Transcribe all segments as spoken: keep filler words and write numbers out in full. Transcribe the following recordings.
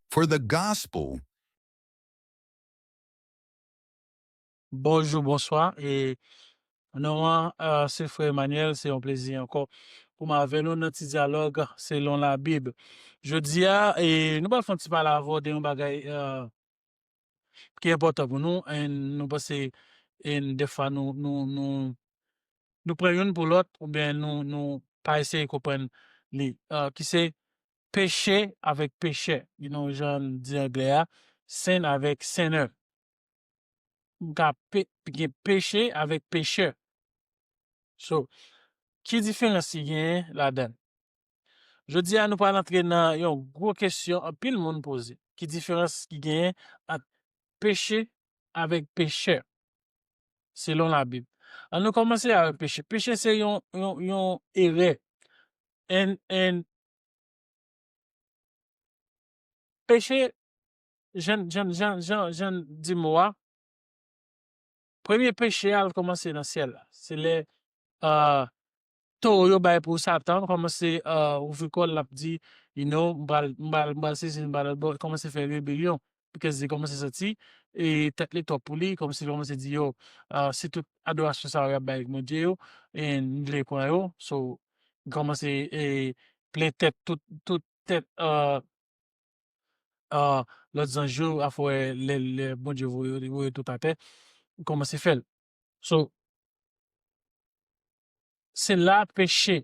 for the gospel. Bonjou, bonswa. E non an, uh, se frè Emmanuel, se yon plezi ankò pou m avè nou nan ti dyalòg selon Labib. Jodi a, e nou pral fè yon ti pale avè w de yon bagay uh, ki enpòtan pou nou, e nou panse e defwa nou, nou, nou, nou pran youn pou lòt, oubyen nou, nou pa eseye konprann li, uh, ki se peche avèk pechè. You know, jan di anglè a, sin avèk sinner. M ka pe, gen peche avèk pechè. So, ki diferans ki genyen ladan l? Jodi a, nou pral antre nan yon gwo kesyon anpil moun poze. Ki diferans ki genyen ant peche avèk pechè, selon Labib? An nou kòmanse avèk peche. Peche se yon, yon, yon erè. And, and peche, jan, jan, jan, jan, jan di mo a, premye peche a, l kòmanse nan syèl la. Se lè uh, towo yo bay pou Satan, kòmanse uh, ouvri kò l, l ap di, you know, m pral, m pral, m pral sezi, m pral lòt bò, kòmanse fè rebelyon. Because li kòmanse santi e tèt li twòp pou li, kòmsi li kòmanse di yo, uh, si tout adorasyon sa yo y ap bay Bondye yo, e m vle pran yo, so, li kòmanse e plen tèt, tout, tout tèt, uh, uh, lòt zanj yo, afè lè, lè Bondye voye yo, li voye tout atè, li kòmanse fè l. So, se la peche,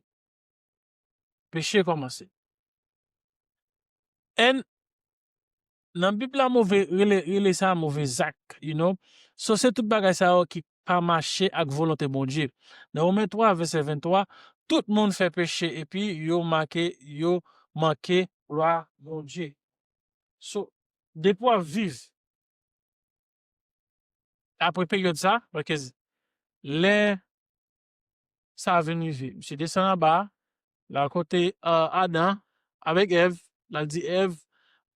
peche kòmanse. And nan Bib la, move, rele, rele sa move zak, you know. So, se tout bagay sa yo ki pa mache ak volonte Bondye. Nan Women twa, vèsè venntwa, tout moun fè peche epi yo make, yo manke glwa Bondye. So, depi w ap viv apre peryòd sa, paske lè sa vin rive, misye desann anba, l al kote uh, Adan avèk Èv, l al di Èv,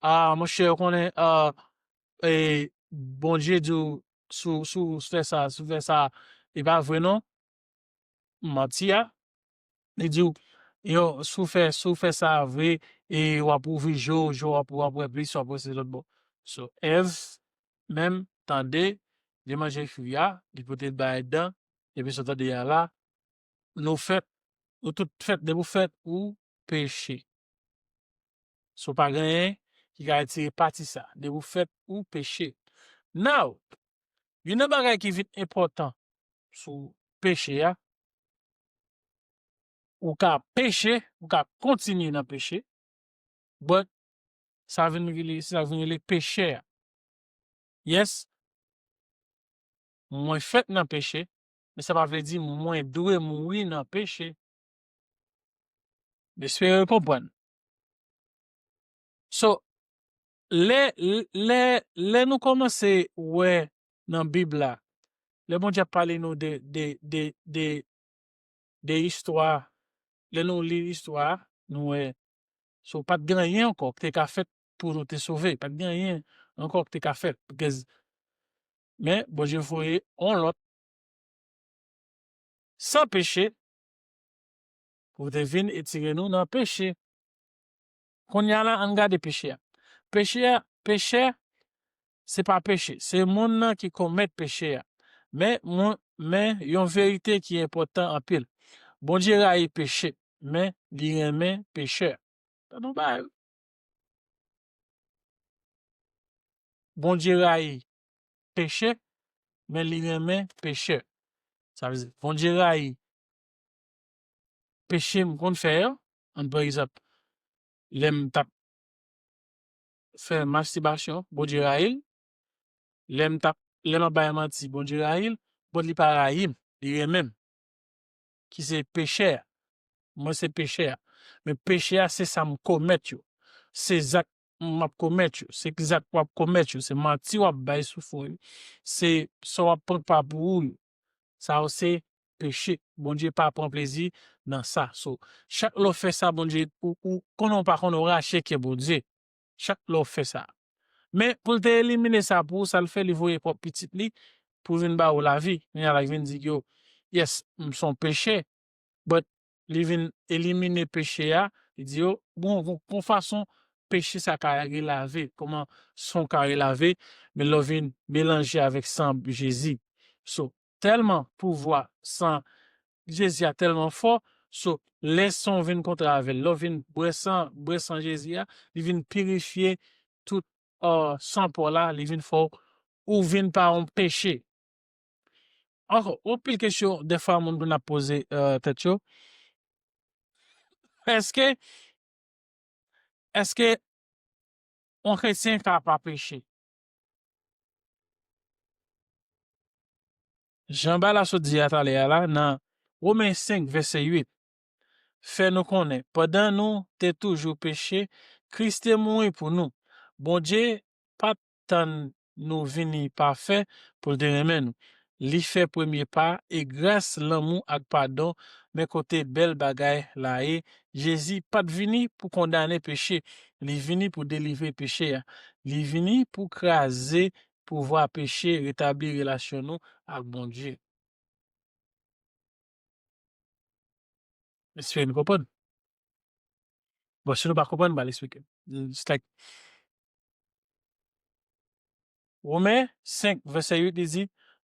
ah, monchè, ou konnen uh, e, Bondye di w, si w si w fè sa, si w fè sa, e pa vre non. Manti a, li di w, yo, si w fè, si w fè sa vre, e w ap ouvri je w, je w ap, w ap wè plis, w ap wè se lòt bò. So, Èv, menm, tande, li manje fwi a, li pote l bay Adan, epi sa w tande a la, nou fèt, nou tout fèt, depi w fèt, ou peche. So, pa gen anyen ki ka retire pati sa, depi w fèt, ou peche. Now, youn nan bagay ki vin enpòtan sou peche a, ou ka peche, ou ka kontinye nan peche, but sa vin rele, se sa vin rele pechè a. Yes, mwen fèt nan peche, men sa pa vle di mwen dwe mouri nan peche. M espere w konprann. So, lè, lè, lè nou kòmanse wè nan Bib la, lè Bondye ap pale nou de, de, de, de, de istwa, lè nou li istwa, nou wè, so, pa t gen anyen ankò ki te ka fèt pou nou te sove. Pa t gen anyen ankò ki te ka fèt. Because, men, Bondye voye yon lòt san peche pou te vin etire nou nan peche. Kounye a la, ann gade peche a. Peche a, pechè, se pa peche. Se moun nan ki komèt peche a. Men, men yon verite ki enpòtan anpil. Bondye rayi peche, men li renmen pechè. Tande yon bagay wi. Bondye rayi peche, men li renmen pechè. Sa vle di, Bondye rayi peche m konn fè yo. Ann pran egzanp, lè m t ap fè mastibasyon, Bondye rayi l. Lè m t ap, lè m ap bay manti, Bondye rayi l. But li pa rayi m, li renmen m. Ki se pechè a. Mwen se pechè a. Men pechè a se sa m komèt yo. Se zak m ap komèt yo. Se zak w ap komèt yo. Se manti w ap bay sou fon yo. Se sa w ap pran pa pou ou yo. Sa yo se peche. Bondye pa pran plezi nan sa. So, chak lè w fè sa, Bondye, ou, ou konnen w pa konnen w rache kè Bondye. Chak lè w fè sa. Men, pou l te elimine sa pou ou, sa l fè, li voye pwòp pitit li pou vin ba ou lavi. Kounye a la, li vin di yo, yes, m se yon pechè, but li vin elimine peche a, li di yo, bon, bon, bon fason peche sa ka relave, kòman san w ka relave, men lè w vin melanje avèk san Jezi. So, tèlman pouvwa san Jezi a tèlman fò, so, lè san w vin kontre avè l, lè w vin bwè san, bwè san Jezi a, li vin pirifye tout, uh, san pa w la, li vin fè w, ou vin pa yon peche. Ankò, anpil kesyon, dèfwa, moun konn ap poze, uh, tèt yo. Èske, èske yon kretyen ka pa peche? Jan ba la sot di a talè a la, nan Women senk, vèsè uit, fè nou konnen, pandan nou te toujou peche, Kris te mouri pou nou. Bondye pa t tann nou vini pafè pou l te renmen nou. Li fè premye pa, e gras, lanmou ak padon, men kote bèl bagay la ye, Jezi pa t vini pou kondane peche, li vini pou delivre peche a. Li vini pou kraze pouvwa peche, retabli relasyon nou ak Bondye. M espere nou konprann. Bon, si nou pa konprann, m pral eksplike. It's like, Women senk, vèsè uit, li di,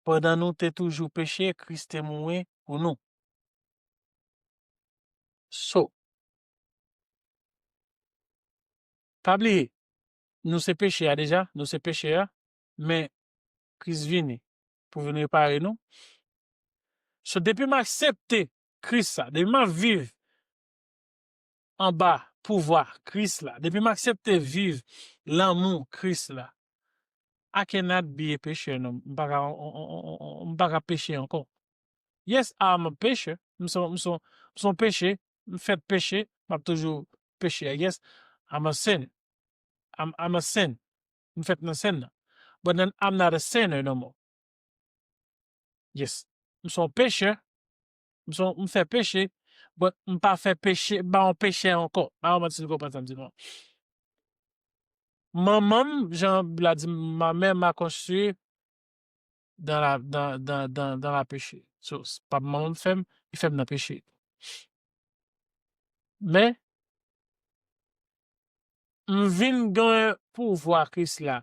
pandan nou te toujou peche, Kris te mouri pou nou. So, pa bliye, nou se peche a deja, nou se peche a, men Kris vini pou vin repare nou. So, depi m aksepte Kris la, depi m ap viv anba pouvwa Kris la, depi m aksepte viv lanmou Kris la, I cannot be a peche, non. M pa ka, m pa ka peche ankò. Yes, I'm a peche. M son, m son, m son peche. M fèt peche. M ap toujou peche. Yes, I'm a sin. I'm, I'm a sin. M fèt nan sin nan. But then I'm not a sinner no more. Yes. M son peche. M son, m fè peche. But m pa fè peche, m pa yon pechè ankò. M pa konn si nou konprann sa m di non. Manman m, jan Bib la di, ma mère m'a conçu dans la, dans, dans, dans, dans la péché. So, s-, pa manman m fè m, li fè m nan peche. Men, m vin gen pouvwa Kris la,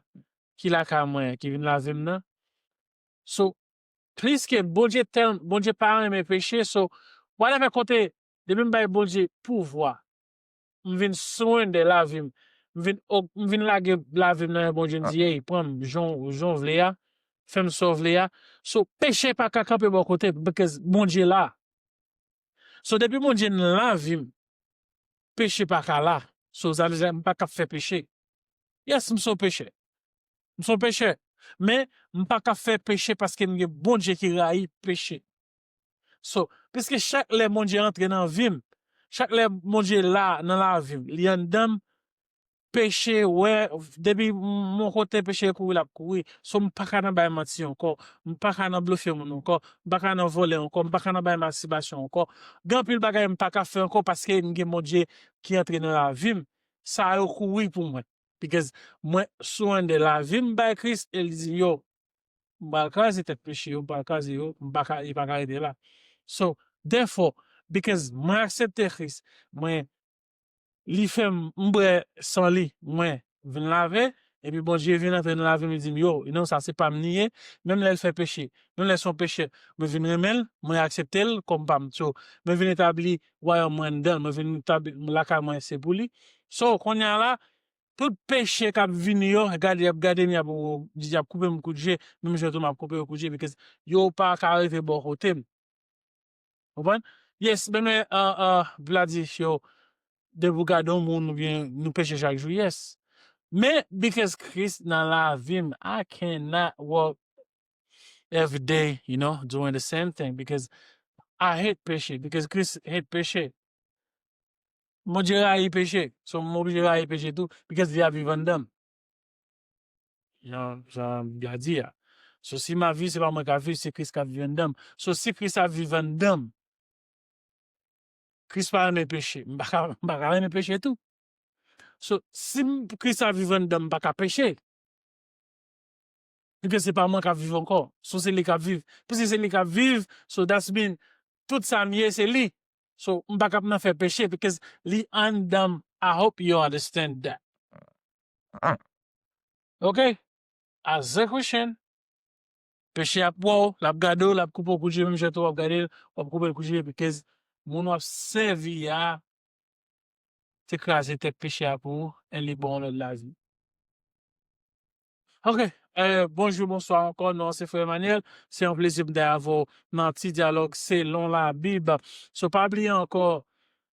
ki lakay mwen, ki vin lave m nan. So, pliske Bondye tèl, Bondye pa renmen peche, so, whatever kote, depi m bay Bondye pouvwa, m vin surrender lavi m, m vin, m vin lage lavi m nan men Bondye, m di, hey, pran m, jan, jan w vle a, fè m sa w vle a. So, peche pa ka kanpe bò kote m, because Bondye la. So, depi Bondye nan lavi m, peche pa ka la. So, sa vle di, m pa ka fè peche. Yes, m son pechè. M son pechè. Men, m pa ka fè peche paske m gen Bondye ki rayi peche. So, piske chak lè Bondye antre nan vi m, chak lè Bondye la nan lavi m, li anndan m, peche, wè, depi m, m yon kote peche kouri, l ap kouri. So, m pa ka nan bay manti ankò. M pa ka nan blofe moun ankò. M pa ka nan vòlè ankò. M pa ka nan bay mastibasyon ankò. Gen anpil bagay m pa ka fè ankò paske m gen Bondye ki antre nan lavi m. Sa yo kouri pou mwen. Because mwen surrender lavi m bay Kris e li di, yo, m pral kraze tèt peche yo, m pral kraze yo, m pa ka, li pa ka rete la. So, therefore, because mwen aksepte Kris, mwen, li fè m, m bwè san li, mwen vin lave, epi Bondye vin antre nan lavi m, li di m, yo, non, sa se pa m li ye, menm lè l fè peche, menm lè l se yon pechè, mwen vin renmen l, mwen aksepte l kòm pa m. So, mwen vin etabli wayòm mwen anndan l, mwen vin etabli lakay mwen se pou li. So, kounye a la, tout peche k ap vini yo, gade, y ap gade m, y ap, y ap koupe m kout je, menm jan tou m ap koupe yo kout je, because yo pa ka rive bò kote m. Konprann? Yes, menm lè, uh, uh, Bib la di, yo, depi w gade yon moun oubyen nou peche chak jou, yes. Men, because Kris nan lavi m, I cannot walk every day, you know, doing the same thing, because I hate peche, because Kris hate peche. Bondye rayi peche, so m oblije rayi peche tou, because li ap viv anndan m. Jan, jan Bib la di a. So, si m ap viv, se pa mwen k ap viv, se Kris k ap viv anndan m. So, si Kris ap viv anndan m, Kris pa renmen peche, m pa ka, m pa ka renmen peche tou. So, si m, Kris ap viv anndan m, m pa ka peche. Piske se pa mwen k ap viv ankò. So, se li k ap viv. Piske se li k ap viv, so that's mean, tout sa m ye, se li. So, m pa ka nan fè peche, because li anndan m. I hope you understand that. Ok? As a Christian, peche ap wè w, l ap gade w, l ap koupe w kout je, menm jan tou w ap gade l, w ap koupe l kout je, because moun w ap sèvi a te kraze tèt peche a pou ou, and li ba w yon lòt lavi. Ok, eh, bonjou, bonswa ankò, non, se frè Emmanuel. Se yon plezi pou m ta avè w nan ti dyalòg selon Labib. So, pa bliye ankò,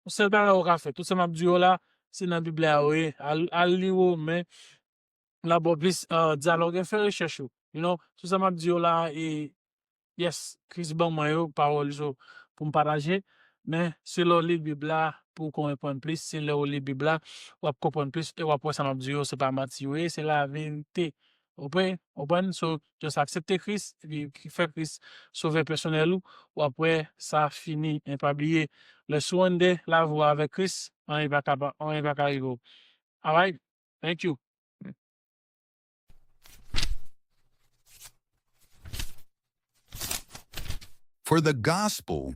yon sèl bagay ou ka fè, tout sa m ap di yo la, se nan Bib la yo ye. Al, al li Women, l ap ba w plis, eh, dyalòg, e fè rechèch ou. You know, tout sa m ap di yo la, e, yes, Kris ban mwen yo, pawòl yo pou m pataje, men se lè w li Bib la pou w konprann plis, se lè w li Bib la, w ap konprann plis, e w ap wè sa m ap di yo, se pa manti yo ye, se laverite. Ou konprann? Ou konprann? So, just aksepte Kris, epi fè Kris sovè pèsonèl ou, w ap wè sa fini. E pa bliye, lè si w anndan lavwa avèk Kris, anyen pa ka, anyen pa ka rive w. Alright? Thank you. For the gospel